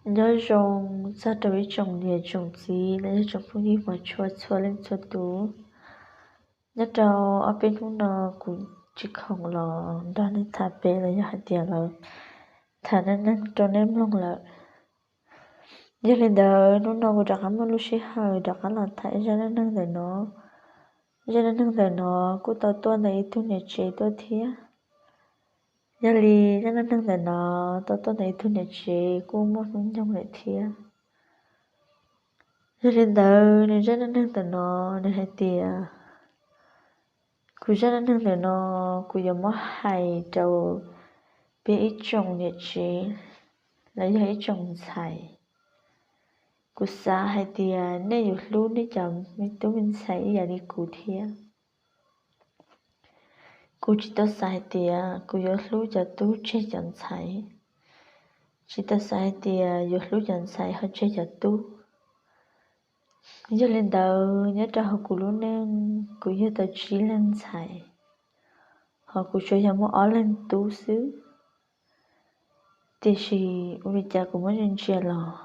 Nyob zoo txog rau ib tsoom niam tsoom txiv los yog tsoom phooj ywg hmov tshua txhua leej txhua tus. Nyob rau ob peb hnub no kuv tsis khoom los nrog nej tham pem los yog hais tias los tham neej neeg rau nej mloog lawm. Yog li ntawd hnub no kuv rov qab muaj lub sij hawm rov qab los tham zaj neej neeg ntawm no. Zaj neej neeg ntawm no kuj tau tuaj ntawm ib tug niam tsev tuaj thiab. Yog li zaj neej neeg ntawm no tau tuaj ntawm ib tug niam tsev kuj muaj hnub nyoog lawm thiab. Yog li ntawd nws zaj neej neeg ntawm no nws hais tias, kuv zaj neej neeg ntawm no kuv yuav muab hais rau peb ib tsoom niam tsev los yog ib tsoom ntxhais. Kuv xav hais tias nej yuav hlub nej cov me tub me ntxhais ib yam li kuv thiab. Kuv tsis tau xav hais tias kuv yuav hlub cov tub tseg cov ntxhais, tsis tau xav hais tias yuav hlub cov ntxhais ho tseg cov tub. Yog li ntawd nyob rau hauv kuv lub neej kuv yug tau tsib leeg ntxhais, ho kuv tsuas yog muaj ob leeg tub xwb. Tiam sis ua li cas kuv muab ntsia ntsia los,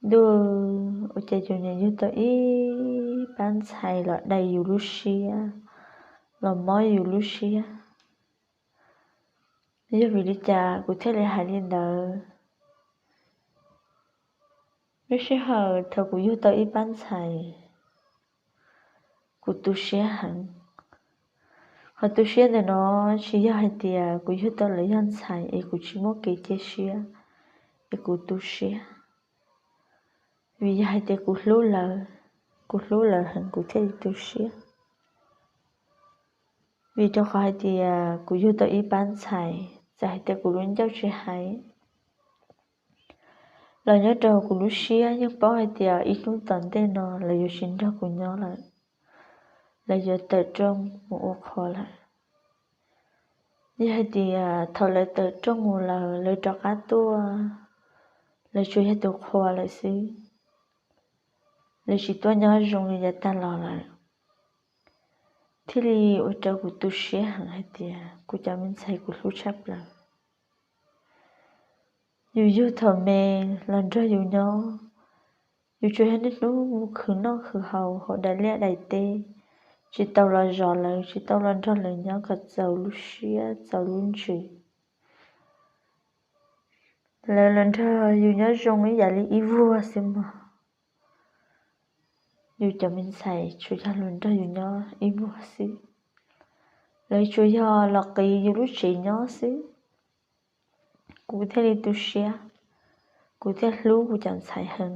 ntuj, ua cas yus niaj yug tau ib pab ntxhais los dai yus lub siab, los mob yus lub siab. Yog vim li cas kuv thiaj li hais li ntawd? Lub sij hawm thaum kuv yug tau ib pab ntxhais, kuv tu siab heev. Qhov tu siab ntawm no tsis yog hais tias kuv yug tau lawv yog ntxhais es kuv tsis muaj kev cia siab es kuv tu siab, vim yog hais tias kuv hlub lawv, kuv hlub lawv heev kuv thiaj li tu siab. Vim rau qhov hais tias kuv yug tau ib pab ntxhais, txawm hais tias kuv lub ncauj tsis hais, los nyob rau kuv lub siab yeej paub hais tias ib hnub tom ntej no lawv yuav tsis nrog kuv nyob lawm, lawv yuav tawm rooj mus ua qhua lawm. Yog hais tias thaum lawv tawm rooj mus lawm lawv rov qab tuaj, lawv tsuas yog tus qhua lawm xwb, lawv tsis tuaj nyob zoo li yav tag los lawm, thiaj li ua rau kuv tu siab heev hais tias kuv cov me ntxhais kuv hlub tshaj plaws. Yus yug thaum me los nrog yus nyob, yus tsuas yog niaj hnub mus khwv noj khwv haus hauv daim liaj daim teb, tsis tau los zov lawv, tsis tau los nrog lawv nyob kom txaus lub siab txaus lub ntsws. Lawv los nrog yus nyob zoo ib yam li ib vuag xwb mog. Yus cov me ntxhais tsuas yog los nrog yus nyob ib vuag xwb, lawv tsuas yog los qiv yus lub tsev nyob xwb. Kuv thiaj li tu siab, kuv thiaj hlub kuv cov ntxhais heev.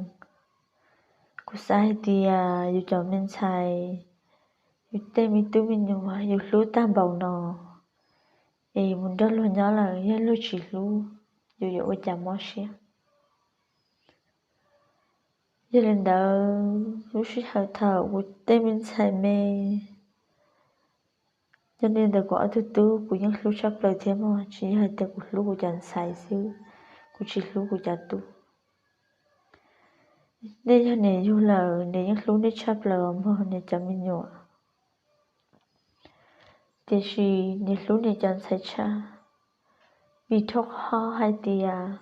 Kuv xav hais tias yus cov me ntxhais, yus tej me tub me nyuam yus hlub tag npaum no, es mus nrog luag nyob lawm yog luag tsis hlub, yus yuav ua cas mob siab. Yog li ntawd lub sij hawm thaum kuv tej me ntxhais me, yog li ntawd kuv ob tug tub kuv yeej hlub tshaj plaws thiab mog, tsis yog hais tias kuv hlub kuv cov ntxhais xwb, kuv tsis hlub kuv cov tub. Nej yog niam yug lawm niam yeej hlub nej tshaj plaws mog niam cov me nyuam. Tiam sis niam hlub niam cov ntxhais tshaj, vim rau qhov hais tias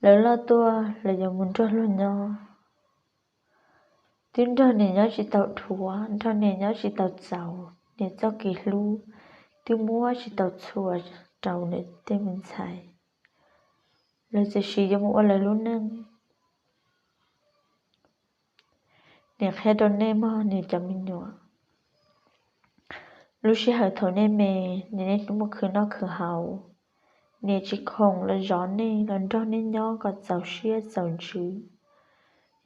lawv loj tuaj lawv yuav mus nrog luag nyob. Twb nrog niam nyob tsis tau dhuav, nrog niam nyob tsis tau txaus, niam txoj kev hlub twb muab tsis tau txhua rau niam tej me ntxhais. Lawv txawm sis yuav mus ua lawv lub neej. Niam qhia rau nej mog niam cov me nyuam, lub sij hawm thaum nej me, niam niaj hnub mus khwv noj khwv haus, niam tsis khoom los zov nej los nrog nej nyob kom txaus siab txaus ntsws.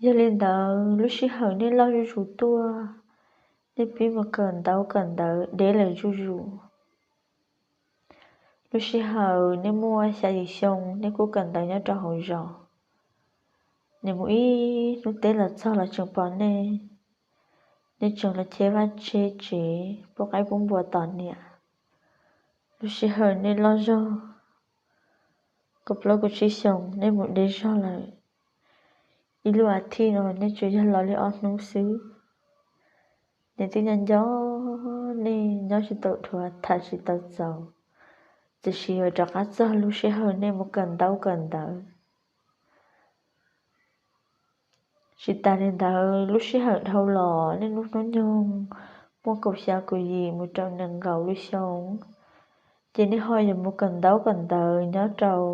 Yog li ntawd lub sij hawm nej loj zuj zus tuaj, nej pib mus kawm ntaub kawm ntawv deb lawm zuj zus. Lub sij hawm nej muaj xya yim xyoo nej kuj kawm ntawv nyob rau hauv zos, niam mus ib hnub teb los txog los tseem pom nej, nej tseem los cheb vaj cheb tsev pub qaib pub npua tos niam. Lub sij hawm nej loj zog, kaum plaub kaum tsib xyoos nej mus deb zog lawm, ib lub as thiv no nej tsuas yog los li ob hnub xwb. Niam twb nco nco nej nyob tsis tau dhuav tham tsis tau txaus, tiam sis yuav rov qab txog lub sij hawm nej mus kawm ntaub kawm ntawv, Tsis tas li ntawd, lub sij hawm dhau los niaj hnub hnub nyoog muaj kaum xya kaum yim mus rau nees nkaum lub xyoo, ces nej ho yuav mus kawm ntaub kawm ntawv nyob rau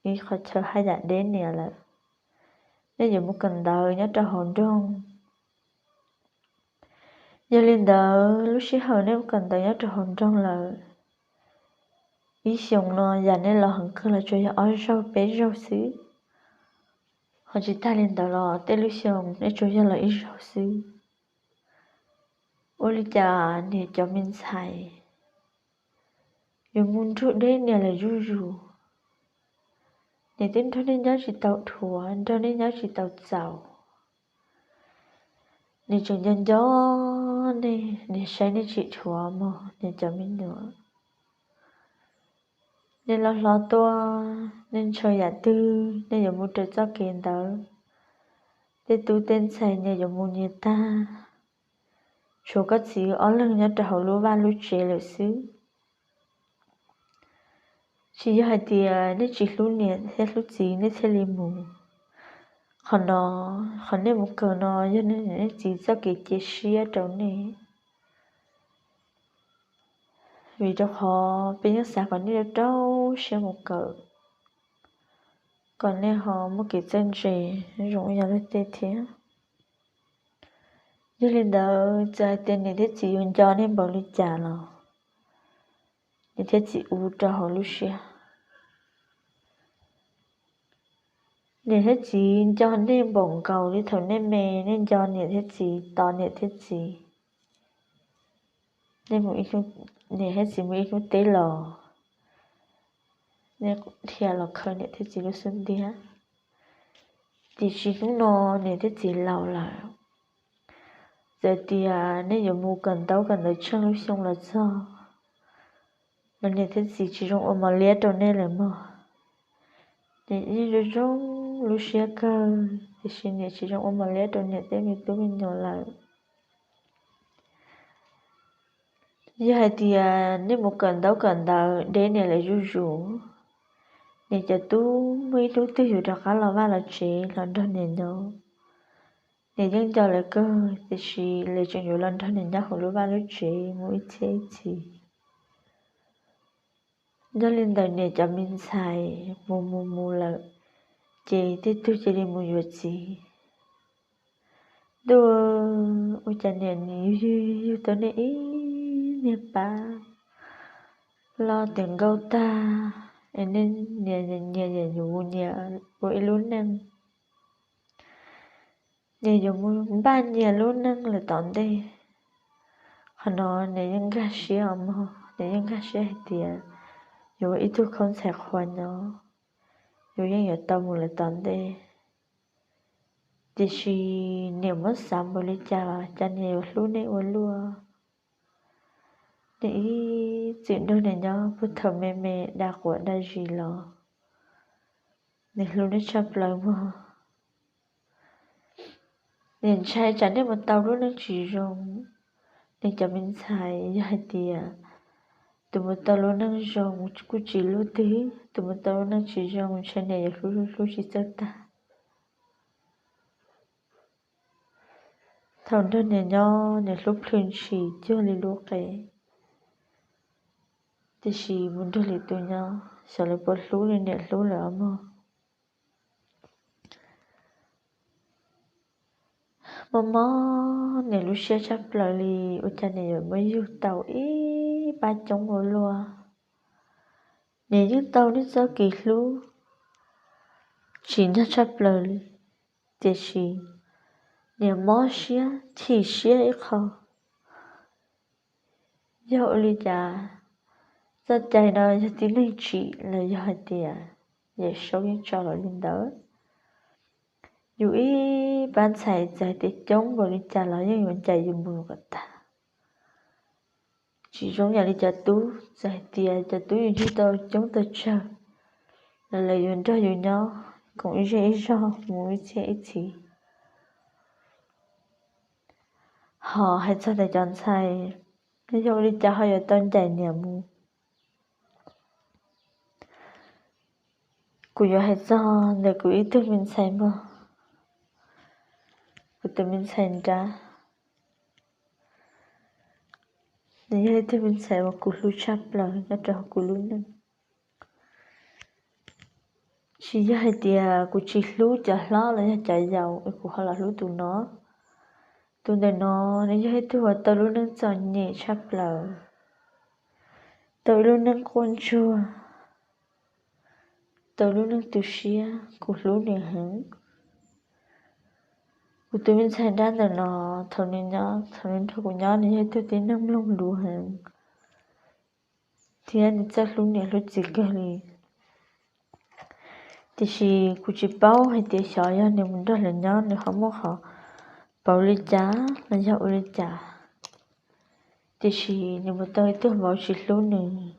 ib qhov chaw haj yam deb nias lawm. Nej yuav mus kawm ntawv nyob rau hauv nroog. Yog li ntawd, lub sij hawm nej mus kawm ntawv nyob rau hauv nroog lawm, ib xyoos no yam nej los heev kawg los tsuas yog ob zaug peb zaug xwb. Ho tsis tas li ntawd los tej lub xyoo nej tsuas yog los ib zaug xwb. Ua li cas niam cov me ntxhais yuav mus nrug deb nias lawm zuj zus? Niam twb nrog nej nyob tsis tau dhuav, nrog nej nyob tsis tau txaus. Niam tseem nco nco nej, niam saib nej tsis dhuav mog niam cov me nyuam. Nej loj hlob tuaj, nej ntshaw yam twg nej yuav mus raws txoj kev ntawd. Tej tub tej ntxhais nyias yuav mus nyias tag, tshuav koj txiv ob leeg nyob rau hauv lub vaj lub tsev lawm xwb. Tsis yog hais tias nej tsis hlub niam thiab hlub txiv nej thiaj li mus. Qhov no, qhov nej mus kawm no yog nej niam nej txiv txoj kev cia siab rau nej. Vim rau qhov peb yeej xav kom nej rau rau siab mus kawm, kom nej ho muaj kev txawj ntse zoo yam luag tej thiab. Yog li ntawd, txawm hais tias niam thiab txiv yuav nco nej npaum li cas los niam thiab txiv ua rau hauv lub siab. Niam thiab txiv nco nej npaum nkaus li thaum nej me, nej nco niam thiab txiv, tos niam thiab txiv. Nej mus ib hnub, niam thiab txiv mus ib hnub teb los, nej dhia los khaws niam thiab txiv lub xub ntiag. Tiam sis hnub no niam thiab txiv laus lawm, txawm tias nej yuav mus kawm ntaub kawm ntawv tsheej lub xyoo los txog, los niam thiab txiv tsis zoo ua mos liab rau nej lawm mog. Niam yeej zoo zoo lub siab kawg, tiam sis niam tsis zoo ua mos liab rau niam tej me tub me nyuam lawm. Yog hais tias nej mus kawm ntaub kawm ntawv deb niam lawm zuj zus, niam cov tub muaj ib hnub twg yuav rov qab los vaj los tsev los nrog niam nyob. Niam yeej nco lawv kawg, tiam sis lawv tseem yuav los nrog niam nyob hauv lub vaj lub tsev mus ib txhiab ib txhis. Yog li ntawd niam cov me ntxhais mus mus mus lawm, ces tej tug cia li mus yuav txiv. Ntuj, ua cas niam yug yug yug tau nej ib niag pab loj tiav nkauj tag, es nej niam nyias yuav mus nyias ua ib lub neej. Niam yuav mus npaj nyias lub neej lawm tom ntej. Qhov no niam yeej nkag siab os mog, niam yeej nkag siab hais tias yuav ua ib tug khaub ntxhais qhua nyob, yus yeej yuav tau mus lawm tom ntej. Tiam sis niam muab xav npaum li cas los cas niam yuav hlub nej ua luaj. Nej ib txwm nrog niam nyob puag thaum me me dag quav dag zis los, niam hlub nej tshaj plaws mog. Niam ntshai tsam nej mus tau lub neej tsis zoo. Nej cov me ntxhais, yog hais tias tus mus tau lub neej zoo kuj tsis luaj twg, tus mus tau lub neej tsis zoo ntshai niam yuav hlub hlub hlub tsis txawj tag. Thaum nrog niam nyob niam hlub plhws ntshis cuag li lub qe, tiam sis mus nrog lwm tus nyob xyov lawv puas hlub li niam hlub lawm os mog. Mob mob niam lub siab tshaj plaws li, ua cas niam yuav muab yug tau ib pab coob ua luaj. Niam yeej tau nej txoj kev hlub tsim nyog tshaj plaws li, tiam sis niam mob siab chim siab ib qho. Yog ua li cas txoj cai no yog tib neeg tsim los yog hais tias Yawm Saub yeej tso los li ntawd? Yus ib pab ntxhais txawm hais tias coob npaum li cas los yeej yuav ncaim yus mus kom tag. Tsis zoo yam li cov tub, txawm hais tias cov tub yus ntsib tau coob tau tsawg los lawv yuav nrog yus nyob koom ib zej ib zog mus ib txhiab ib txhis. Ho hais txog ntawm cov ntxhais, yog ua li cas ho yuav tau ncaim niam mus? Kuv yuav hais txog ntawm kuv ib tug me ntxhais mog. tus me ntxhais nrab, nws yog ib tug me ntxhais uas kuv hlub tshaj plaws nyob rau kuv lub neej. Tsis yog hais tias kuv tsis hlub cov hlob los yog cov yaus es kuv ho los hlub tus no. Tus ntawm no nws yog ib tug uas tau lub neej txom nyem tshaj plaws, tau ib lub neej quaj ntsuag, tau lub neej tu siab, kuv hlub nws heev. Kuv tus me ntxhais nrab ntawm no, thaum nws nyob, thaum nws nrog kuv nyob nws yog ib tug tib neeg mloog lus heev thiab nws txawj hlub niam hlub txiv kawg li. Tiam sis kuv tsis paub hais tias xyov yog nws mus nrog lawv nyob nws ho muaj qhov pauv li cas los yog ua li cas, tiam sis nws mus tau ib tug vauv tsis hlub nws.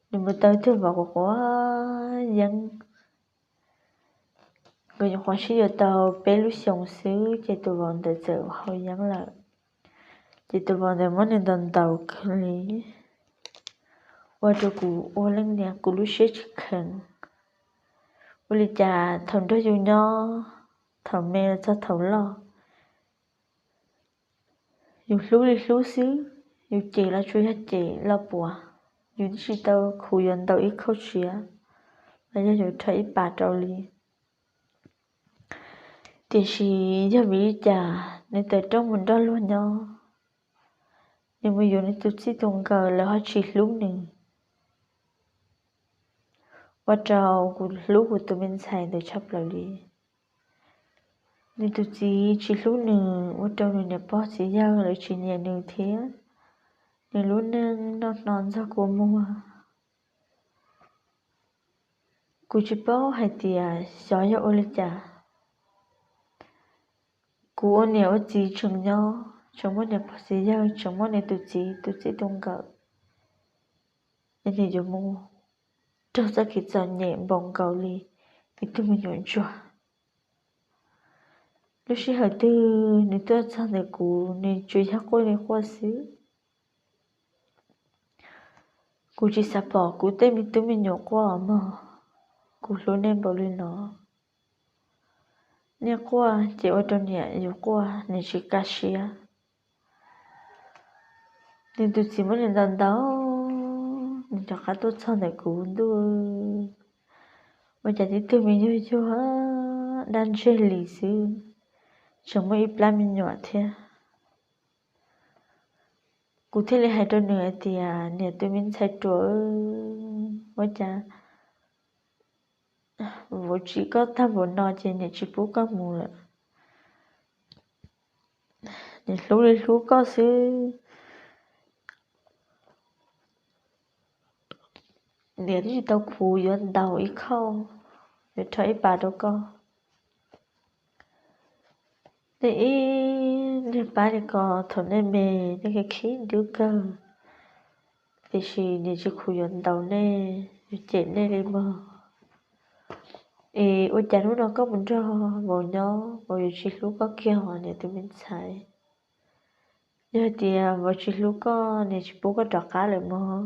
Nws mus tau ib tug vauv quav quav yeeb. Nkawd nyuam qhuav sib yuav tau peb lub xyoos xwb ces tus vauv ntawd txawm haus yeeb lawm. Ces tus vauv ntawd muab nws ntaus ntaus kawg li, ua rau kuv ua leej niam kuv lub siab tsis kheev. Ua li cas thaum nrog yus nyob, thaum me los txog thaum loj, yus hlub li hlub xwb, yus cem los tsuas yog cem los puas, yus tsis tau khuv yuav ntaus ib khauj tsiav los yog yuav rho ib pas rau li. Tiam sis yog vim li cas nws tawm rooj mus nrog luag nyob, nws mus yuav nws tus txij tus nkawm lawv ho tsis hlub nws, ua rau kuv hlub kuv tus me ntxhais ntawd tshaj plaws li. Nws tus txiv tsis hlub nws, ua rau nws niam pog txiv yawg lawv tsis nyiam nws thiab, nws lub neej noj hno ntxog kua muag. Kuv tsis paub hais tias xyov yog ua li cas, kuv ua niam ua txiv tseem nyob, tseem muaj niam pog txiv yawg, tseem muaj nws tus txiv tus txij tus nkawm, es nws yuav mus raug txoj kev txom nyem npaum nkaus li ib tug me nyuam ntsuag. Lub sij hawm twg nws tuaj txog ntawm kuv nws tsuas yog quaj li quaj xwb. Kuv tsis xav pom kuv tej me tub me nyuam quaj mog, kuv hlub nej npaum li no. Nej quaj ces ua rau niam yus quaj, niam tsis kaj siab. Nws tus txiv muab nws ntaus ntaus, nws rov qab tuaj txog ntawm kuv ntuj, ua cas tib tug me nyuag yuag dab ntseg li xwb, tseem muaj ib plab me nyuam thiab. Kuv thiaj li hais rau nws hais tias, niam tus me ntxhais ruam, ua cas vauv tsim koj tag npaum no ces niam tsis pub koj mus lawm. Niam hlub li hlub koj xwb, niam twb tsis tau khuv yuav ntaus ib khauj, yuav rho ib pas rau koj. Nej ib niag pab li ko, thaum nej me nej khib nrub kawg, tiam sis niam tsis khuv yuav ntaus nej, yuav cem nej li mog. Es ua cas hnub no koj mus nrog vauv nyob, vauv yuav tsis hlub koj kiag os niam tus me ntxhais. Yog hais tias vauv tsis hlub koj, niam tsis pub koj rov qab lawm mog.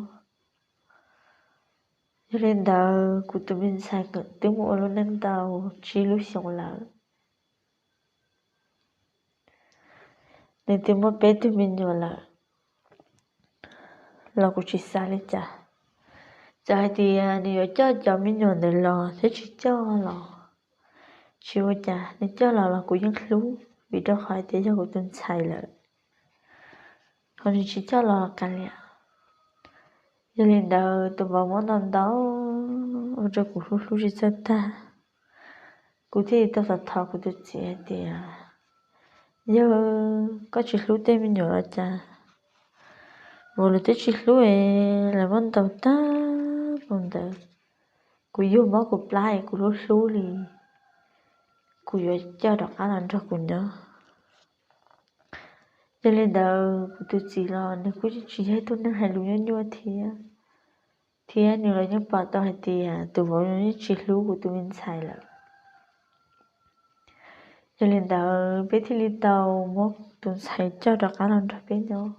Yog li ntawd kuv tus me ntxhais twb mus ua lub neej tau tsib lub xyoos lawm, nws twb muaj peb tug me nyuam lawm los kuv tsis xav li cas. Txawm hais tias nws yuav coj cov me nyuam ntawd los thiab tsis coj los tsis ua cas, nws coj los los kuv yeej hlub vim rau qhov hais tias yog kuv tus ntxhais lawm. Ho nws tsis coj los los kav liam. Yog li ntawd tus vauv muab ntaus ntaus ua rau kuv hlub hlub tsis txawj tag. Kuv thiaj li tau thov thov kuv tus txiv hais tias, yog koj tsis hlub tej me nyuam los cas, vauv lawv twb tsis hlub es lawv muab ntaus tag npaum ntawd, kuv yug mob kuv plab es kuv hlub hlub li, kuv yuav coj rov qab los nrog kuv nyob. Yog li ntawd kuv tus txiv los nws kuj tsis yog ib tug neeg hais lus nyuaj nyuaj thiab, thiab nws los yeej pom tau hais tias tus vauv yeej tsis hlub kuv tus me ntxhais lawm. Yog li ntawd peb thiaj li tau muab tus ntxhais coj rov qab los nrog peb nyob.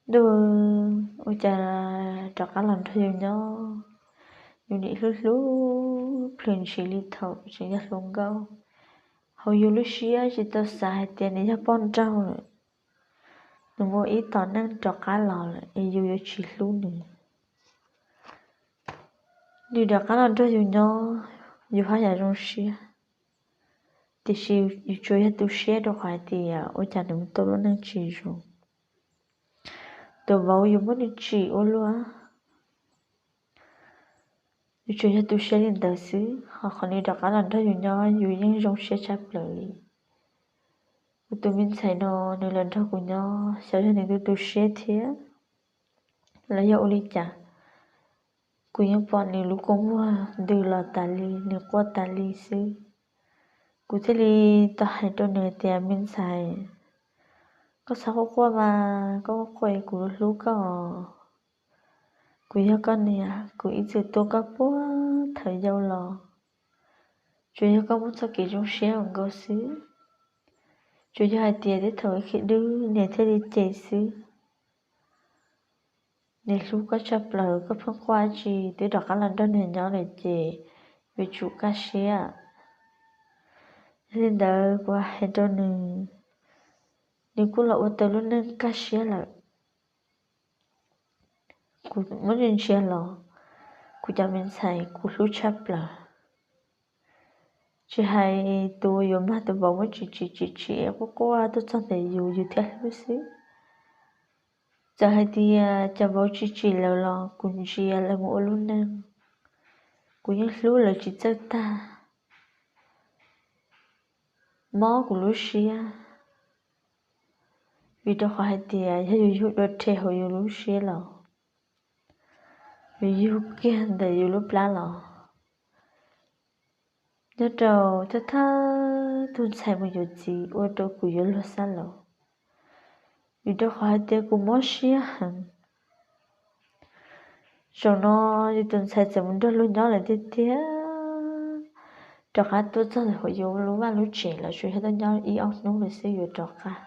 Ntuj, ua cas rov qab los nrog yus nyob, yus nim hlub hlub plhws ntshis li thaum tseem yog hluas nkauj. uas yus lub siab tsis tau xav hais tias nws yog poj nraug lawm, nws muaj ib tom neej rov qab los lawm es yus yuav tsis hlub nws. Nws rov qab los nrog yus nyob, yus haj yam zoo siab, tiam sis yus tsuas yog tu siab rau qhov hais tias ua cas nws mus tau lub neej tsis zoo. Tus vauv yus muab nws tsim ua luaj, yus tsuas yog tu siab li ntawd xwb, ho qhov nws rov qab los nrog yus nyob yus yeej zoo siab tshaj plaws li. Kuv tus me ntxhais no nws los nrog kuv nyob xyov yog nws tu tu siab thiab los yog ua li cas, kuv yeej pom nws lub kua muag ntws los tas li, nws quaj tas li xwb. Kuv thiaj li tau hais rau nws tias, me ntxhais, koj txhob quaj quaj mas, koj quaj quaj es kuv hlub koj os. Kuv yog koj niam, kuv ib txwm tuav koj puag thaum yau los. Tsuas yog koj muaj txoj kev zoo siab ua nkaus xwb. Tsuas yog hais tias tej thaum khib dub niam thiaj li cem xwb. Niam hlub koj tshaj plaws, koj pheej quaj tsi twb rov qab los nrog niam nyob lawm ces yuav tsum kaj siab. Yog li ntawd kuv hais rau nws, nws kuj los ua tau lub neej kaj siab lawm. Kuv muab ntsia ntsia los, kuv cov me ntxhais kuv hlub tshaj plaws. Tsis hais tus yuav mag tus vauv muab tsim tsim tsim tsim quaj quaj tuaj txog ntawm yus, yus thiaj hlub xwb. Txawm hais tias cov vauv tsis tsim lawv los kuv ntsia lawv mus ua lub neej, kuv yeej hlub lawv tsis txawj tag. Mob kuv lub siab, vim rau qhov hais tias yog yus yug dua rhe hauv yus lub siab los, yus yug kiag ntawm yus lub plab los, nyob rau thawj thawj tus ntxhais mus yuav txiv ua rau kuv yuav luag xab laus, vim rau qhov hais tias kuv mob siab heev. Zaum no yus tus ntxhais txawm mus nrog luag nyob lawm tiag tiag, rov qab tuaj txog hauv yus lub vaj lub tsev los tsuas yog tuaj nyob ib ob hnub lawm xwb yuav rov qab.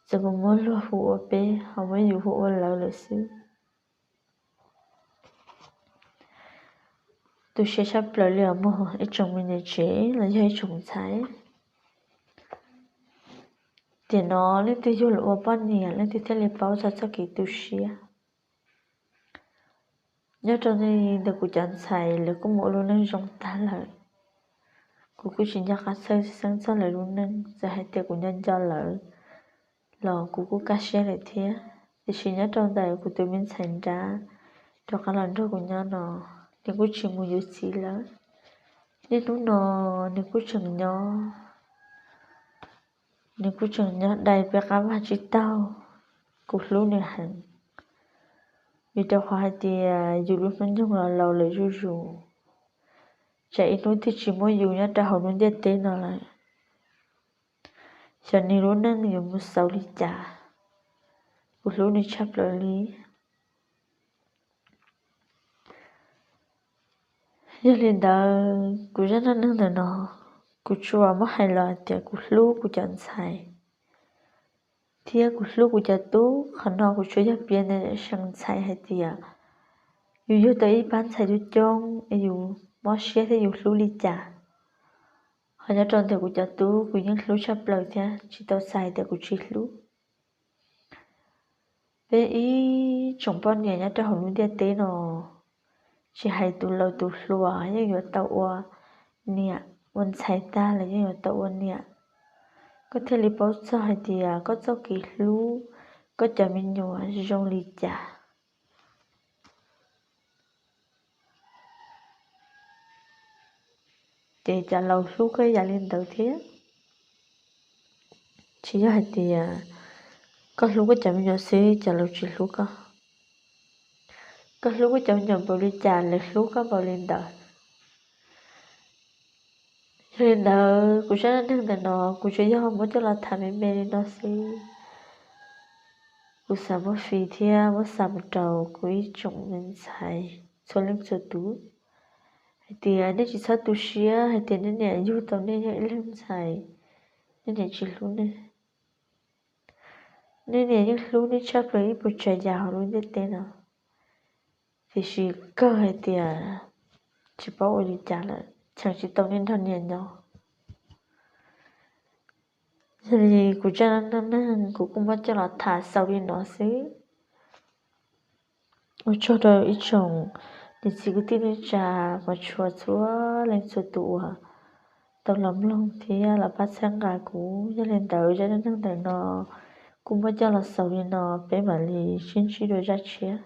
Txawm mus muab luag hu ua peb ho muab yus hu ua lawv lawm xwb. Tu siab tshaj plaws li os mog ib tsoom me niam tsev los yog ib tsoom ntxhais. Tiam no leej twg yug los ua poj niam leej twg thiaj li paub txog txoj kev tu siab. Nyob rau ntawm kuv cov ntxhais lawv kuj mus ua lub neej zoo tag lawm. Kuv kuj tsis nco qab txhawj xeeb txog lawv lub neej, txawm hais tias kuv nco nco lawv los kuv kuj kaj siab lawm thiab. Tiam sis nyob rau ntawm kuv tus me ntxhais nrab rov qab los nrog kuv nyob no, nws kuj tsis mus yuav txiv lawm. Niaj hnub no nws kuj tseem nyob, nws kuj tseem nyob dai peb qab vag tsib taug. Kuv hlub nws heev, vim rau qhov hais tias yus lub hnub nyoog los laus lawm zuj zus, tsam ib hnub twg tsis muaj yus nyob rau hauv lub ntiaj teb no lawm, xyov nws lub neej yuav mus xaus li cas. Kuv hlub nws tshaj plaws li. Yog li ntawd kuv zaj neej neeg ntawm no, kuv tsuas muab hais los hais tias kuv hlub kuv cov ntxhais thiab kuv hlub kuv cov tub. Qhov no kuv tsuas yog piav ntawm seem ntxhais hais tias yus yug tau ib pab ntxhais coob coob es yus mob siab thiab yus hlub li cas. Ho nyob rau ntawm kuv cov tub kuv yeej hlub tshaj plaws thiab tsis tau xav hais tias kuv tsis hlub. Peb ib tsoom poj niam nyob rau hauv lub ntiaj teb no, tsis hais tus laus tus hluas yeej yuav tau ua niam, ua ntxhais tag los yeej yuav tau ua niam. Koj thiaj li paub txog hais tias koj txoj kev hlub koj cov me nyuam zoo li cas. Ces cov laus hlub koj yam li ntawd thiab. Tsis yog hais tias koj hlub koj cov me nyuam xwb cov laus tsis hlub koj. Koj hlub koj cov me nyuam npaum li cas lawv hlub koj npaum li ntawd. Yog li ntawd kuv zaj neej neeg ntawm no kuv tsuas yog muab coj los tham me me li no xwb. Kuv xav muab fij thiab muab xa mus rau kuv ib tsoom me ntxhais txhua leej txhua tus hais tias nej tsis txhob tu siab hais tias nej niam yug tau nej yog ib leeg ntxhais, nej niam tsis hlub nej. Nej niam yeej hlub nej tshaj plaws ib puas tsav yam hauv lub ntiaj teb no, tiam sis kawg hais tias tsis paub ua li cas lawm, cheem tsis tau nej nrog niam nyob. Yog li kuv zaj dab neeg kuv kuj muab coj los tham xaus li no xwb. Ua tsaug rau ib tsoom niam txiv kwv tij neej tsa, pov tshua txhua leej txhua tus uas tau los mloog thiab los pab txhawb nqa kuv. Yog li ntawd zaj dab neeg ntawm no kuv muab coj los xaus li no, peb mam li sib ntsib dua zaj tshiab.